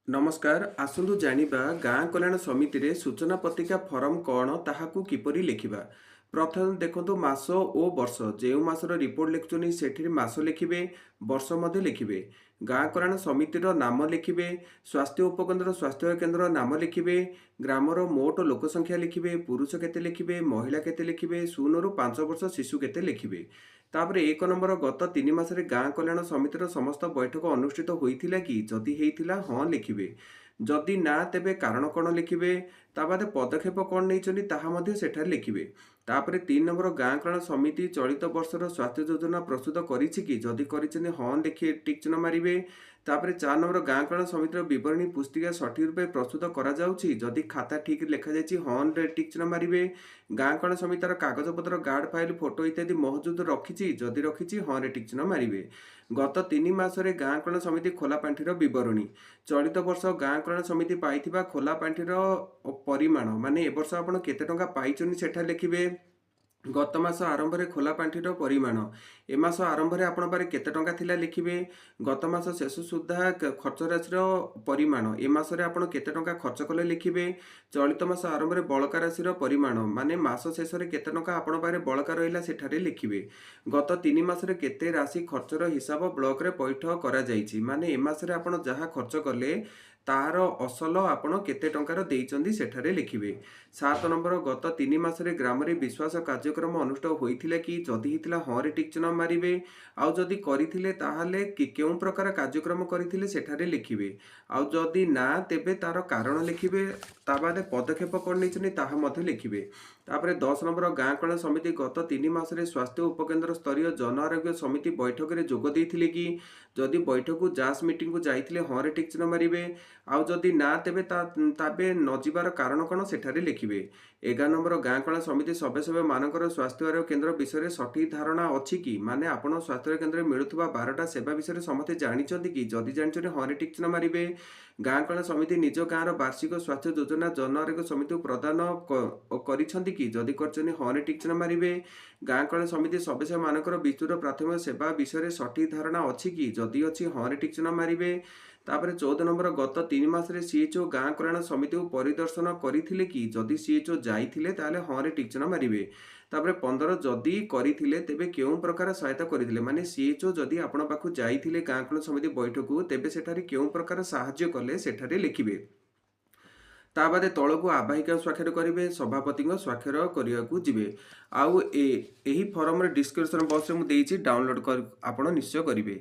ନମସ୍କାର, ଆସନ୍ତୁ ଜାଣିବା ଗାଁ କଲ୍ୟାଣ ସମିତିରେ ସୂଚନା ପତ୍ରିକା ଫର୍ମ କ'ଣ, ତାହାକୁ କିପରି ଲେଖିବା। ପ୍ରଥମେ ଦେଖନ୍ତୁ, ମାସ ଓ ବର୍ଷ। ଯେଉଁ ମାସର ରିପୋର୍ଟ ଲେଖୁଛନ୍ତି, ସେଠିରେ ମାସ ଲେଖିବେ, ବର୍ଷ ମଧ୍ୟ ଲେଖିବେ। ଗାଁ କଲ୍ୟାଣ ସମିତିର ନାମ ଲେଖିବେ। ସ୍ୱାସ୍ଥ୍ୟ ଉପକେନ୍ଦ୍ର, ସ୍ୱାସ୍ଥ୍ୟ କେନ୍ଦ୍ର ନାମ ଲେଖିବେ। ଗ୍ରାମର ମୋଟ ଲୋକ ସଂଖ୍ୟା ଲେଖିବେ। ପୁରୁଷ କେତେ ଲେଖିବେ, ମହିଳା କେତେ ଲେଖିବେ, 0ରୁ 5 ବର୍ଷ ଶିଶୁ କେତେ ଲେଖିବେ। ତାପରେ 1 ନମ୍ବର, ଗତ 3 ମାସରେ ଗାଁ କଲ୍ୟାଣ ସମିତିର ସମସ୍ତ ବୈଠକ ଅନୁଷ୍ଠିତ ହୋଇଥିଲା କି? ଯଦି ହେଇଥିଲା, ହଁ ଲେଖିବେ। ଯଦି ନା, ତେବେ କାରଣ କ'ଣ ଲେଖିବେ। ତା ବାଦେ ପଦକ୍ଷେପ କ'ଣ ନେଇଛନ୍ତି, ତାହା ମଧ୍ୟ ସେଠାରେ ଲେଖିବେ। ତାପରେ 3 ନମ୍ବର, ଗାଁ କଲ୍ୟାଣ ସମିତି ଚଳିତ ବର୍ଷର ସ୍ୱାସ୍ଥ୍ୟ ଯୋଜନା ପ୍ରସ୍ତୁତ କରିଛି କି? ଯଦି କରିଛନ୍ତି, ହଁ ଲେଖି ଟିକ୍ ଚିହ୍ନ ମାରିବେ। ତାପରେ 4 ନମ୍ବର, ଗାଁ କଲ୍ୟାଣ ସମିତିର ବିବରଣୀ ପୁସ୍ତିକା ସଠିକ୍ ରୂପେ ପ୍ରସ୍ତୁତ କରାଯାଉଛି? ଯଦି ଖାତା ଠିକ୍ ଲେଖାଯାଇଛି, ହଁ ଟିକ୍ ଚିହ୍ନ ମାରିବେ। ଗାଁ କଲ୍ୟାଣ ସମିତିର କାଗଜପତ୍ର, ଗାର୍ଡ଼ ଫାଇଲ୍, ଫଟୋ ଇତ୍ୟାଦି ମହଜୁଦ ରଖିଛି? ଯଦି ରଖିଛି, ହଁରେ ଟିକ୍ ଚିହ୍ନ ମାରିବେ। ଗତ 3 ମାସରେ ଗାଁ କଲ୍ୟାଣ ସମିତି ଖୋଲା ପାଣ୍ଠିର ବିବରଣୀ। ଚଳିତ ବର୍ଷ ଗାଁ କଲ୍ୟାଣ ସମିତି ପାଇଥିବା ଖୋଲା ପାଣ୍ଠିର ପରିମାଣ, ମାନେ ଏ ବର୍ଷ ଆପଣ କେତେ ଟଙ୍କା ପାଇଛନ୍ତି, ସେଠାରେ ଲେଖିବେ। ଗତ ମାସ ଆରମ୍ଭରେ ଖୋଲା ପାଣ୍ଠିର ପରିମାଣ। ଏ ମାସ ଆରମ୍ଭରେ ଆପଣଙ୍କ ପାଖରେ କେତେ ଟଙ୍କା ଥିଲା ଲେଖିବେ। ଗତ ମାସ ଶେଷ ସୁଦ୍ଧା ଖର୍ଚ୍ଚ ରାଶିର ପରିମାଣ। ଏ ମାସରେ ଆପଣ କେତେ ଟଙ୍କା ଖର୍ଚ୍ଚ କଲେ ଲେଖିବେ। ଚଳିତ ମାସ ଆରମ୍ଭରେ ବଳକା ରାଶିର ପରିମାଣ, ମାନେ ମାସ ଶେଷରେ କେତେ ଟଙ୍କା ଆପଣଙ୍କ ପାଖରେ ବଳକା ରହିଲା, ସେଠାରେ ଲେଖିବେ। ଗତ 3 ମାସରେ କେତେ ରାଶି ଖର୍ଚ୍ଚର ହିସାବ ବ୍ଲକରେ ପଇଠ କରାଯାଇଛି, ମାନେ ଏ ମାସରେ ଆପଣ ଯାହା ଖର୍ଚ୍ଚ କଲେ, ତାହାର ଅସଲ ଆପଣ କେତେ ଟଙ୍କାର ଦେଇଛନ୍ତି, ସେଠାରେ ଲେଖିବେ। 7 ନମ୍ବର, ଗତ 3 ମାସରେ ଗ୍ରାମରେ ବିଶ୍ୱାସ କାର୍ଯ୍ୟକ୍ରମ ଅନୁଷ୍ଠିତ ହୋଇଥିଲା କି? ଯଦି ହେଇଥିଲା, ହଁରେ ଟିକ୍ ଚିହ୍ନ ମାରିବେ। ଆଉ ଯଦି କରିଥିଲେ, ତାହେଲେ କେଉଁ ପ୍ରକାର କାର୍ଯ୍ୟକ୍ରମ କରିଥିଲେ, ସେଠାରେ ଲେଖିବେ। ଆଉ ଯଦି ନା, ତେବେ ତାର କାରଣ ଲେଖିବେ। ତା ବାଦେ ପଦକ୍ଷେପ କ'ଣ ନେଇଛନ୍ତି, ତାହା ମଧ୍ୟ ଲେଖିବେ। ତାପରେ 10 ନମ୍ବର, ଗାଁ କଲ୍ୟାଣ ସମିତି ଗତ 3 ମାସରେ ସ୍ୱାସ୍ଥ୍ୟ ଉପକେନ୍ଦ୍ର ସ୍ତରୀୟ ଜନ ଆରୋଗ୍ୟ ସମିତି ବୈଠକରେ ଯୋଗ ଦେଇଥିଲେ କି? ଯଦି ବୈଠକକୁ, ଜାସ୍ ମିଟିଂକୁ ଯାଇଥିଲେ, ହଁରେ ଟିକ୍ ଚିହ୍ନ ମାରିବେ। ଆଉ ଯଦି ନା, ତେବେ ତେବେ ନ ଯିବାର କାରଣ କ'ଣ, ସେଠାରେ ଲେଖିବେ। 11 ନମ୍ବର, ଗାଁ କଲ୍ୟାଣ ସମିତି ସଭ୍ୟସଭ୍ୟମାନଙ୍କର ସ୍ୱାସ୍ଥ୍ୟ ଆରୋଗ୍ୟ କେନ୍ଦ୍ର ବିଷୟରେ ସଠିକ୍ ଧାରଣା ଅଛି କି? ମାନେ ଆପଣ ସ୍ୱାସ୍ଥ୍ୟ କେନ୍ଦ୍ରରେ ମିଳୁଥିବା 12ଟା ସେବା ବିଷୟରେ ସମସ୍ତେ ଜାଣିଛନ୍ତି କି? ଯଦି ଜାଣିଛନ୍ତି, ହଁରେ ଟିକ୍ ଚିହ୍ନ ମାରିବେ। ଗାଁ କଲ୍ୟାଣ ସମିତି ନିଜ ଗାଁର ବାର୍ଷିକ ସ୍ୱାସ୍ଥ୍ୟ ଯୋଜନା ଜନ ଆରୋଗ୍ୟ ସମିତିକୁ ପ୍ରଦାନ କରିଛନ୍ତି କି? ଯଦି କରିଛନ୍ତି, ହଁରେ ଟିକ୍ ଚିହ୍ନ ମାରିବେ। ଗାଁ କଲ୍ୟାଣ ସମିତି ସଦସ୍ୟମାନଙ୍କର ବିସ୍ତୃତ ପ୍ରାଥମିକ ସେବା ବିଷୟରେ ସଠିକ୍ ଧାରଣା ଅଛି କି? ଯଦି ଅଛି, ହଁରେ ଟିକ୍ ଚିହ୍ନ ମାରିବେ। ତାପରେ 14 ନମ୍ବର, ଗତ 3 ମାସରେ ସିଏଚ୍ଓ ଗାଁ କଲ୍ୟାଣ ସମିତିକୁ ପରିଦର୍ଶନ କରିଥିଲେ କି? ଯଦି ସିଏଚ୍ଓ ଯାଇଥିଲେ, ତାହେଲେ ହଁରେ ଟିକ୍ ଚିହ୍ନ ମାରିବେ। ତାପରେ 15, ଯଦି କରିଥିଲେ, ତେବେ କେଉଁ ପ୍ରକାର ସହାୟତା କରିଥିଲେ? ମାନେ ସିଏଚ୍ଓ ଯଦି ଆପଣଙ୍କ ପାଖକୁ ଯାଇଥିଲେ ଗାଁ କଲ୍ୟାଣ ସମିତି ବୈଠକକୁ, ତେବେ ସେଠାରେ କେଉଁ ପ୍ରକାର ସାହାଯ୍ୟ କଲେ, ସେଠାରେ ଲେଖିବେ। ତା ବାଦେ ତଳକୁ ଆବାହିକା ସ୍ୱାକ୍ଷର କରିବେ, ସଭାପତିଙ୍କ ସ୍ୱାକ୍ଷର କରିବାକୁ ଯିବେ। ଆଉ ଏହି ଫର୍ମରେ ଡିସ୍କ୍ରିପସନ୍ ବକ୍ସରେ ମୁଁ ଦେଇଛି, ଡାଉନଲୋଡ଼ କରି ଆପଣ ନିଶ୍ଚୟ କରିବେ।